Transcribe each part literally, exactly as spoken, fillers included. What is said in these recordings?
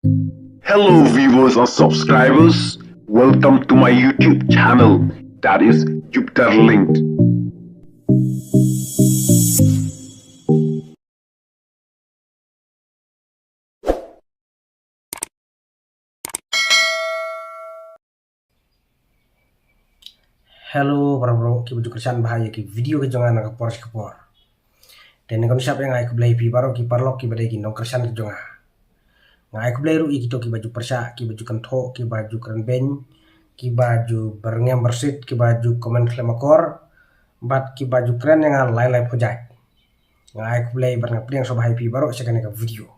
Hello, viewers and subscribers. Welcome to my YouTube channel, that is Jupiter Linked. Hello, para bro, kiba ju kyrshan bha ïa ki video ki jong nga na ka por sha ka por. Te ngan sa ïa nga ai khublei ïa phi baroh ki paralok kiba dei ki nongkyrshan ki jong nga. Nga ai khublei ruh ïa kito kiba ju pyrshah, kiba ju kynthoh, kiba ju kren beiñ, kiba ju byrngem byrsit, kiba ju comment khlem akor, bad kiba ju kren ïa nga lai lai pyrshah. Nga ai khublei bad nga pdiang sngewbha ïa phi baroh sha kane ka video.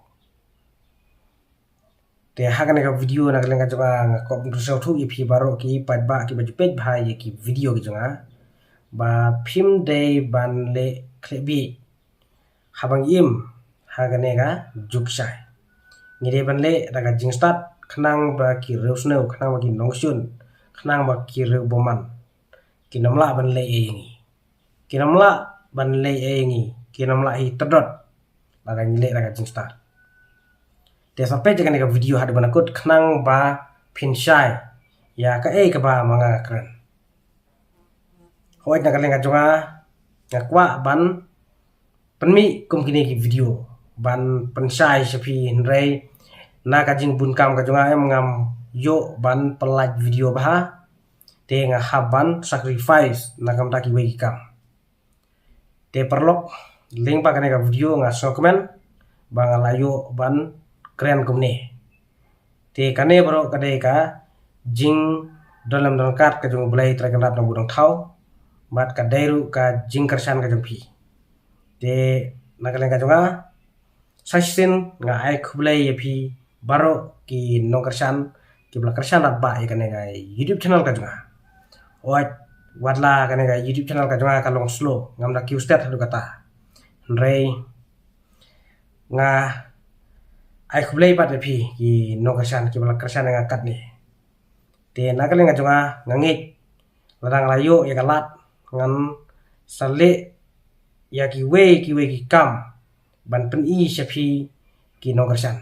Te ha kane ka video na ka liang ka jong nga nga kwah ban sngewthuh ïa phi baroh ki paidbah kiba ju peit bha ïa ki video ki jong nga, ba phim dei ban leh khleh bih haba ngi im ha kane ka juk shai. Ngi dei ban leh da ka jingstad khnang ba ki riewsniew, khnang ba ki nongshun, khnang ba ki riewbymman kin ym lah ban leh ei ïa ngi. Kin ym lah ban leh ei ïa ngi, kin ym lah hi tdot lada ngi leh da ka jingstad. Te sa peit ïa kane ka video haduh ban kut khnang ba phin shai ïa kaei kaba ma nga nga kren. Hooid, na ka liang ka jong nga nga kwah ban pynmih kum kine ki video ban pynshai sha phi, hynrei na ka jingbun kam ka jong nga em ngam ïoh ban pynlait video bha. Te nga hap ban sacrifice na ka bynta kiwei ki kam. Te paralok, lyngba kane ka video nga sngewkmen ba nga la ïoh ban kren kumne. Te kane baroh ka dei ka jingdon lem don kat ka jong U Blei Trai Kynrad Nongbuh Nongthaw, bad ka dei ruh ka jingkyrshan ka jong phi. Te na ka liang ka jong nga, sa shisien nga ai khublei ïa phi baroh ki nongkyrshan kiba la kyrshan radbah ïa kane ka YouTube channel ka jong nga. Wat, wat la kane ka YouTube channel ka jong nga ka long slow, ngam da kiew stet haduh katta. Hynrei nga ai khublei pat ïa phi ki nongkyrshan kiba la kyrshan ïa nga katne. Te na ka liang ka jong nga, nga ngeit lada nga la ïoh ïa ka lad, ngan sa leh ïa kiwei kiwei ki kam ban pyni sha phi ki nongkyrshan.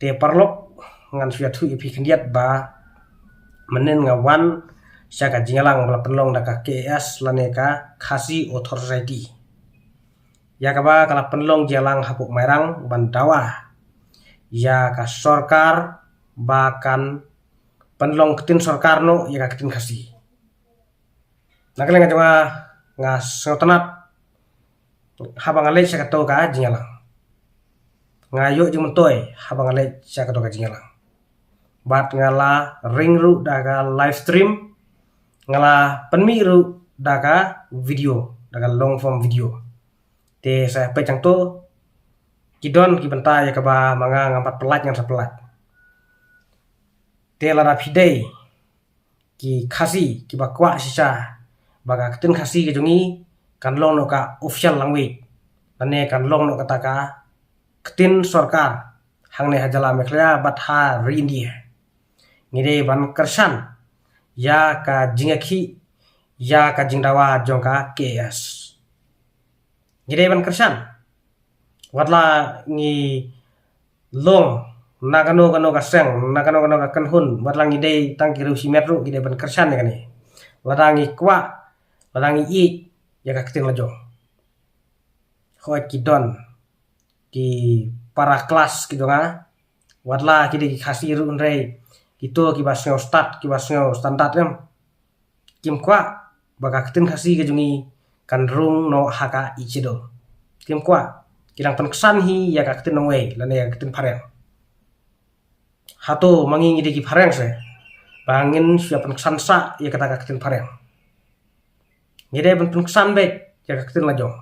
Te paralok, ngan shu ïathuh ïa phi khyndiat ba mynnin nga wan sha ka jingïalang ba la pynlong da ka K A S lane ka Khasi Author Society. Ïa kaba ka la pynlong jingïalang hapoh Mairang ban dawa ïa ka sorkar ba kan pynlong ktien sorkar noh ïa ka ktien Khasi. Na ka liang ka jong nga, nga sngewtynnat haba nga leit sha kato ka jingïalang. Nga ïoh jingmyntoi haba nga leit sha kato ka jingïalang. Bad nga la ring ruh da ka live stream, nga la pynmih ruh da ka video, da ka long form video. Te sa peit hangto, ki don ki bynta ïa kaba ma nga ngam pat pynlait ngan sa pynlait. Te lada phi dei ki Khasi kiba kwah shisha ba ka ktien Khasi ka jong ngi kan long noh ka official language, lane kan long noh kata ka ktien sorkar hangne ha jylla Meghalaya bad ha ri India, ngi dei ban kyrshan ïa ka jingïakhih, ïa ka jingdawa jong ka K A S. Ngi dei ban kyrshan. Wat la ngi long na kano kano ka seng, na kano kano ka kynhun, wat la ngi dei tang ki riew shimet ruh, ngi dei ban kyrshan ïa kane. Lada ngi kwah, lada ngi ïeit ïa ka ktien la jong. Hooid, ki don ki para klas ki jong nga, wat la ki dei ki Khasi ruh, hynrei kito kiba sngew stad, kiba sngew standard em, kim kwah ba ka ktien Khasi ka jong ngi kan rung noh ha ka Eighth Schedule. Kim kwah. Ki dang pynksan hi ïa ka ktien nongwei lane ïa ka ktien phareng. Hato ma ngi ngi dei ki phareng se ba ngin shu ïa pynksan sah ïa kata ka ktien phareng? Ngi dei ban pynksan beit ïa ka ktien la jong.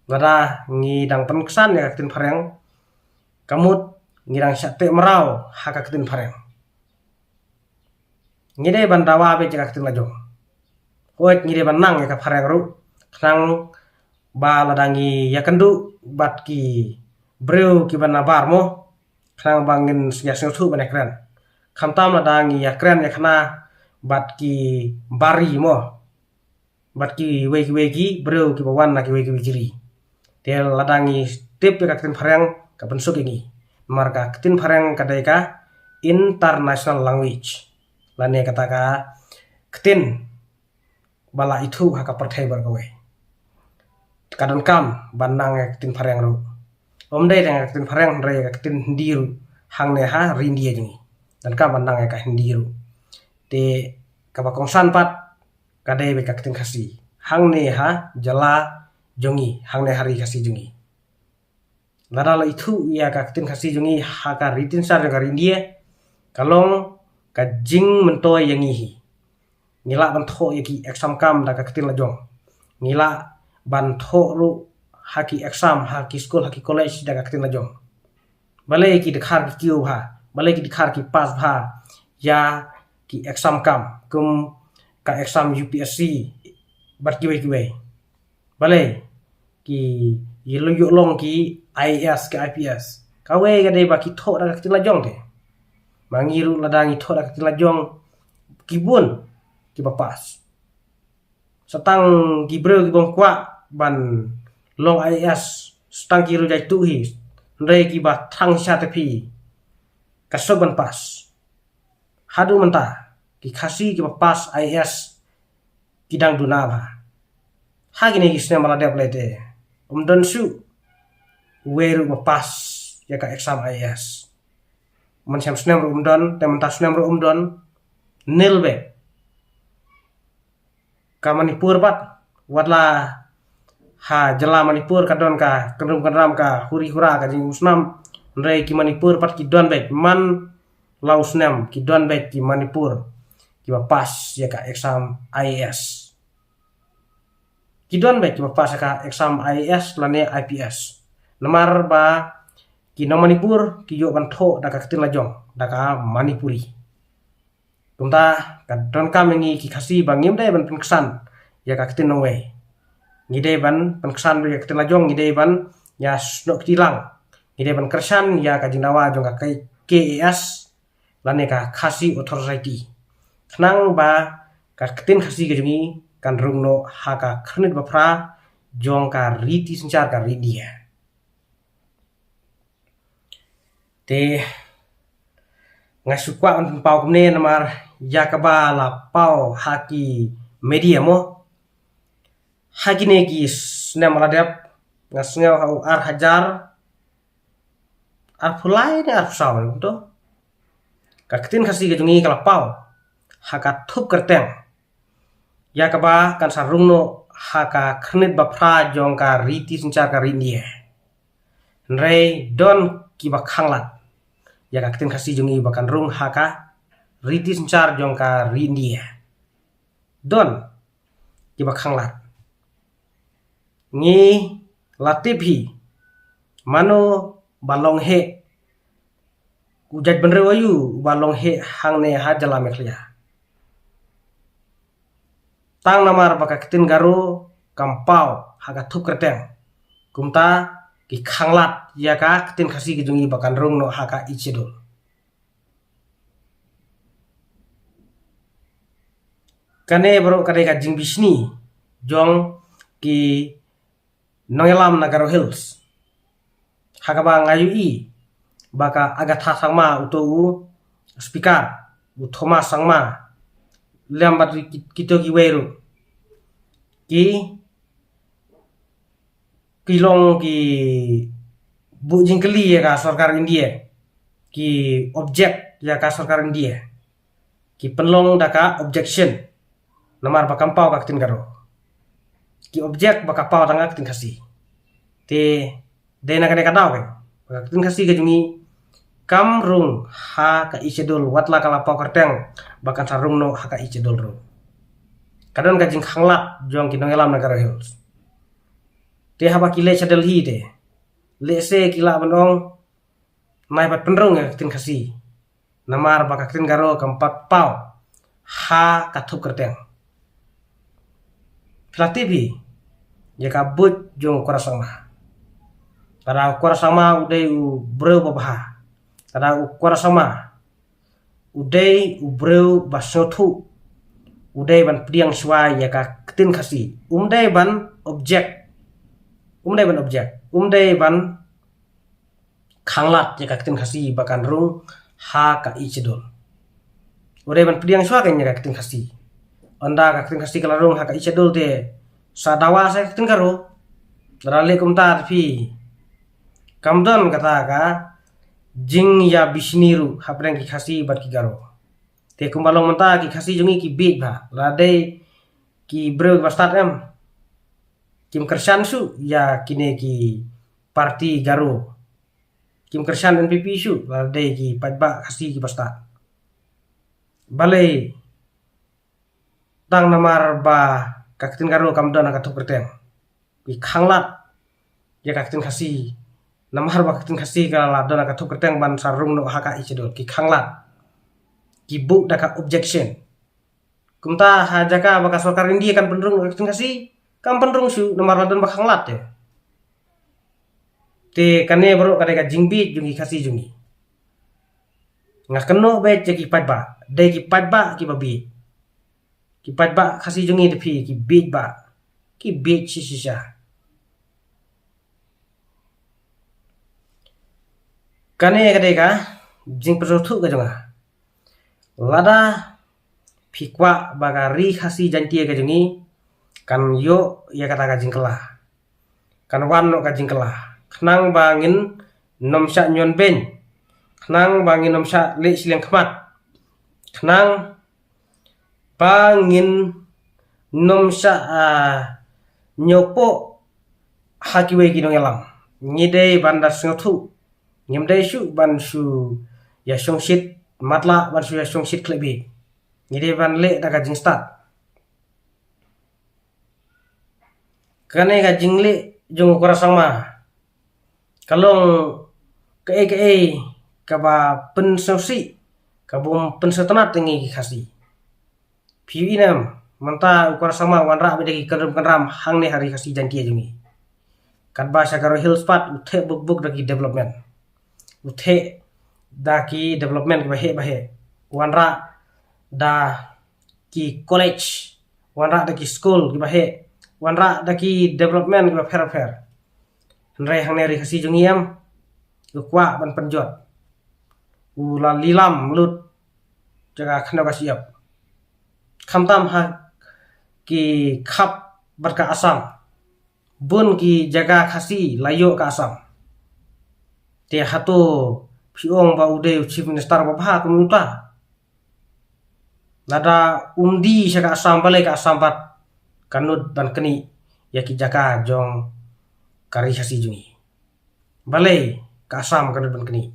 Lada ngi dang pynksan ïa ka ktien phareng, ka mut ngi dang shah teh mraw ha ka ktien phareng. Ngi dei ban dawa beit ïa ka ktien la jong. Hooid, ngi dei ban nang ïa ka phareng ruh, khnang ba lada ngi ïakynduh bad ki briew kiba nabar mo, khnang ba ngin ïa sngewthuh ban ïakren. Khamtam lada ngi ïakren ïakhana bad ki bari mo, bad kiwei kiwei ki briew kiba wan na kiwei kiwei ki ri. Te lada ngi tip ïa ka ktien phareng, ka pynsuk ïa ngi. Namar ka ktien phareng ka dei ka international language, lane kata ka ktien ba la ithuh ha ka pyrthei baroh kawei. Ka donkam ban nang ïa ka ktien phareng ruh. Ym dei tang ïa ka ktien phareng, hynrei ïa ka ktien Hindi ruh hangne ha ri India jong ngi. Donkam ban nang ïa ka Hindi ruh. Te kaba kongsan pat ka dei beit ka ktien Khasi hangne ha jylla jong ngi, hangne ha ri Khasi jong ngi. Lada la ithuh ïa ka ktien Khasi jong ngi ha ka riti synshar jong ka ri India, ka long ka jingmyntoi ïa ngi hi. Ngi lah ban thoh ïa ki exam kam da ka ktien lajong. Ngi lah ban thoh ruh ha ki exam, ha ki skul, ha ki college da ka ktien lajong. Balei ki dkhar ki kiew bha, balei ki dkhar ki pass bha ïa ki exam kam, kum ka exam U P S C bad kiwei kiwei. Balei ki ïa long, ïa long ki I A S, ki I P S? Kawei ka dei ba ki thoh da ka ktien lajong te. Ma ngi ruh lada ngi thoh da ka ktien lajong, ki bun kiba pass. Sa tang ki briew ki bym kwah ban long I A S, sa tang ki ruh jaituh hi, hynrei kiba thrang sha te phi, ka suk ban pass. Haduh mynta ki Khasi kiba pass I A S ki dang duna bha. Ha kine ki snem ba la dep lei te, ym don shuh uwei ruh ba pass ïa ka exam I A S. Mynshem snem ruh ym don, te mynta snem ruh ym don. Nil beit. Ka Manipur pat, wat la ha jylla Manipur ka don ka kynrum kynram, ka huri hura, ka jingusnam, hynrei ki Manipur pat ki don beit, man la u snem ki don beit ki Manipur kiba pass ïa ka exam I A S. Ki don beit kiba pass ïa ka exam I A S lane I P S. Namar ba ki nong Manipur ki ïoh ban thoh da ka ktien lajong, da ka Manipuri. Kumta ka donkam ïa ngi ki Khasi ba ngim dei ban pynksan ïa ka ktien nongwei. Ngi dei ban pynksan ïa ka ktien lajong, ngi dei ban ïasnoh kti lang. Ngi dei ban kyrshan ïa ka jingdawa jong ka K A S lane ka Khasi Author Society, khnang ba ka ktien Khasi ka jong ngi kan rung noh ha ka khyrnit ba phra jong ka riti synshar ka ri India. Te nga shu kwah ban pynpaw kumne namar ïa kaba la paw ha ki media mo, ha kine ki snem ba la dep, nga sngew ha u ar hajar arphew lai ne arphew saw ne kumto, ka ktien Khasi ka jong ngi ka la paw ha ka thup kyrteng ïa kaba kan sa rung noh ha ka khyrnit ba phra jong ka riti synshar ka ri India. Hynrei don kiba khanglad ïa ka ktien Khasi jong ngi ba kan rung ha ka riti synshar jong ka ri India. Don kiba khanglad. Ngi la tip hi mano ba long heh, u jaitbynriew aïu ba long heh hangne ha jylla Meghalaya. Tang namar ba ka ktien Garo kam paw ha ka thup kyrteng, kumta ki khanglad ïa ka ktien Khasi ka jong ngi ba kan rung noh ha ka Eighth Schedule. Kane baroh ka dei ka jingbishni jong ki nongïalam na Garo Hills. Ha kaba nga ïohi ba ka Agatha Sangma, uto u speaker, u Thomas Sangma, lem bad ki, kito kiwei ruh, ki, ki long ki buh jingkylli ïa ka sorkar India, ki object ïa ka sorkar India. Ki pynlong da ka objection namar ba kam paw ka ktien Garo. Ki object ba ka paw tang ka ktien Khasi. Te dei na kane ka daw ka, ba ka ktien Khasi ka jong ngi kam rung ha ka Eighth Schedule, wat la ka la paw kyrteng ba kan sa rung noh ha ka Eighth Schedule ruh. Ka don ka jingkhanglad jong ki nongïalam na Garo Hills. Te haba ki leit sha Delhi te, lehse ki lah ban ong nai pat pynrung ïa ka ktien Khasi namar ba ka ktien Garo kam pat paw ha ka thup kyrteng. Phi la tip hi ïa ka buit jong u Kwara Sangma. Lada u Kwara Sangma u dei u briew ba bha, lada u Kwara Sangma u dei u briew ba sngewthuh, u dei ban pdiang shuwa ïa ka ktien Khasi, um dei ban object, um dei ban object, um dei ban khanglad ïa ka ktien Khasi ba kan rung ha ka Eighth Schedule. U dei ban pdiang shuwa kein ïa ka ktien Khasi. Ynda ka ktien Khasi ka la rung ha ka Eighth Schedule te sa dawa sa ka ktien Garo. Lada leh kumta te phi, kam don kata ka jingïabishni ruh hapdeng ki Khasi bad ki Garo. Te kumba long mynta ki Khasi jong ngi ki bieit bha. Lada dei ki briew kiba stad em, kim kyrshan shuh ïa kine ki parti Garo. Kim kyrshan N P P shuh lada dei ki paidbah Khasi kiba stad. Balei? Tang namar ba ka ktien Garo kam don ha ka thup kyrteng. Ki khanglad ïa ka ktien Khasi. Namar ba ka ktien Khasi ka la don ha ka thup kyrteng ban sa rung noh ha ka Eighth Schedule. Ki khanglad. Ki buh da ka objection. Kumta ha jaka ba ka sorkar India kan pynrung ka ktien Khasi, kam pynrung shuh namar la don ba khanglad te. Te kane baroh ka dei ka jingbieit jong ki Khasi jong ngi. Nga kynnoh beit ïa ki paidbah, dei ki paidbah kiba bieit. Ki paidbah Khasi jong ngi te phi ki bieit bha, ki bieit shisha. Kane ka dei ka jingpynsngewthuh ka jong nga. Lada phi kwah ba ka Ri Khasi Jaiñtia ka jong ngi kan ïoh ïa kata ka jingkylla, kan wan noh ka jingkylla, khnang ba ngin nym shah ñion beiñ, khnang ba ngin nym shah leh shiliang khmat, khnang ba ngin nym shah, ah, ñiewpoh ha kiwei ki nongïalam. Ngi dei ban da sngewthuh. Ngim dei shuh ban shu ïashongshit matlah, ban shu ïashongshit khleh bieit. Ngi dei ban leh da ka jingstad. Kane ka jingleh jong u Kora Sangma ka long kaei kaei kaba pynsngewsih, kaba ym pynsngewtynnat ïa ngi ki Khasi. Phi ïohi ne em, mynta u Kora Sangma u wanrah beit da ki kynrum kynram hangne ha Ri Khasi Jaiñtia jong ngi. Katba sha Garo Hills pat u theh buk buk da ki development. U theh da ki development kiba heh ba heh. U wanrah da ki college, u wanrah da ki skul kiba heh, u wanrah da ki development kiba pher pher. Hynrei hangne Ri Khasi jong ngi em, u kwah ban pynjot. U la lilam lut jaka khyndew ka shyiap. Khamtam ha ki khap bad ka Assam. Bun ki jaka Khasi la ïoh ka Assam. Te hato phi ong ba u dei u Chief Minister ba bha kum uta? Lada um die sha ka Assam, balei ka Assam pat ka nud ban knieh ïa ki jaka jong ka Ri Khasi jong ngi? Balei ka Assam ka nud ban knieh?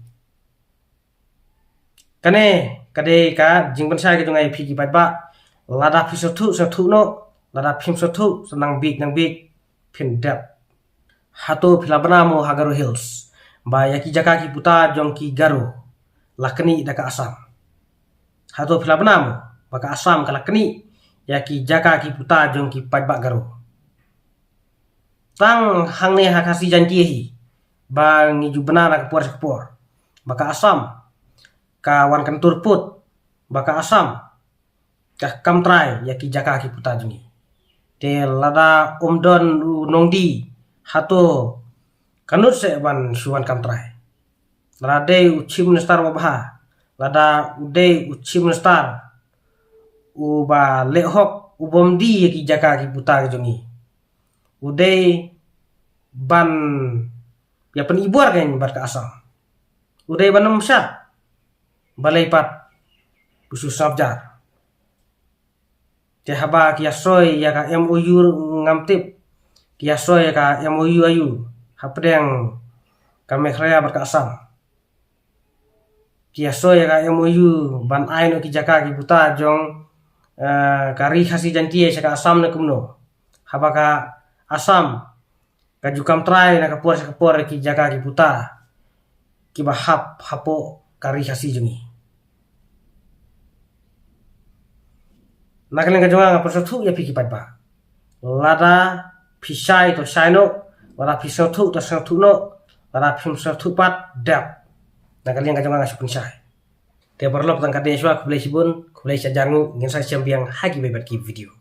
Kane ka dei ka jingpynshai ka jong nga ïa phi ki paidbah. Lada phi sngewthuh, sngewthuh noh. Lada phim sngewthuh, sa nang bieit, nang bieit, phin dep. Hato phi la bna mo ha Garo Hills ba ïa ki jaka ki puta jong ki Garo la knieh da ka Assam? Hato phi la bna mo ba ka Assam ka la knieh ïa ki jaka ki puta jong ki paidbah Garo? Tang hangne ha Khasi Jaiñtia hi ba ngi ju bna na ka por sha ka por ba ka Assam ka wan kyntur put, ba ka Assam ka kam trai ïa ki jaka ki puta jong ngi. Te lada um don u nongdie, hato ka nud seh ban shu wan kam trai? Lada dei u Chief Minister ba bha, lada u dei u Chief Minister uba leh hok, u bym die ïa ki jaka ki puta ki jong ngi, u dei ban ïa pynibor kein bad ka Assam. U dei ban ym shad. Balei pat u shu sngap jar? Te haba ki ïasoi ïa ka M O U ngam tip, ki ïasoi ïa ka M O U aiu hapdeng ka Meghalaya bad ka Assam? Ki ïasoi ïa ka M O U ban ai noh ki jaka ki puta jong, eh, ka Ri Khasi Jaiñtia sha ka Assam ne kumno? Haba ka Assam ka ju kam trai na ka por sha ka por ïa ki jaka ki puta kiba hap hapoh ka Ri Khasi jong ngi. Na ka liang ka jong nga, nga pynsngewthuh ïa phi ki paidbah. Lada phi shai to shai noh, lada phi sngewthuh to sngewthuh noh, lada phim sngewthuh pat dep. Na ka liang ka jong nga, nga shu pynshai. Te paralok, tang katne shuwa, khublei shibun, khublei shihajar nguh, ngin sa ïashem biang ha kiwei pat ki video.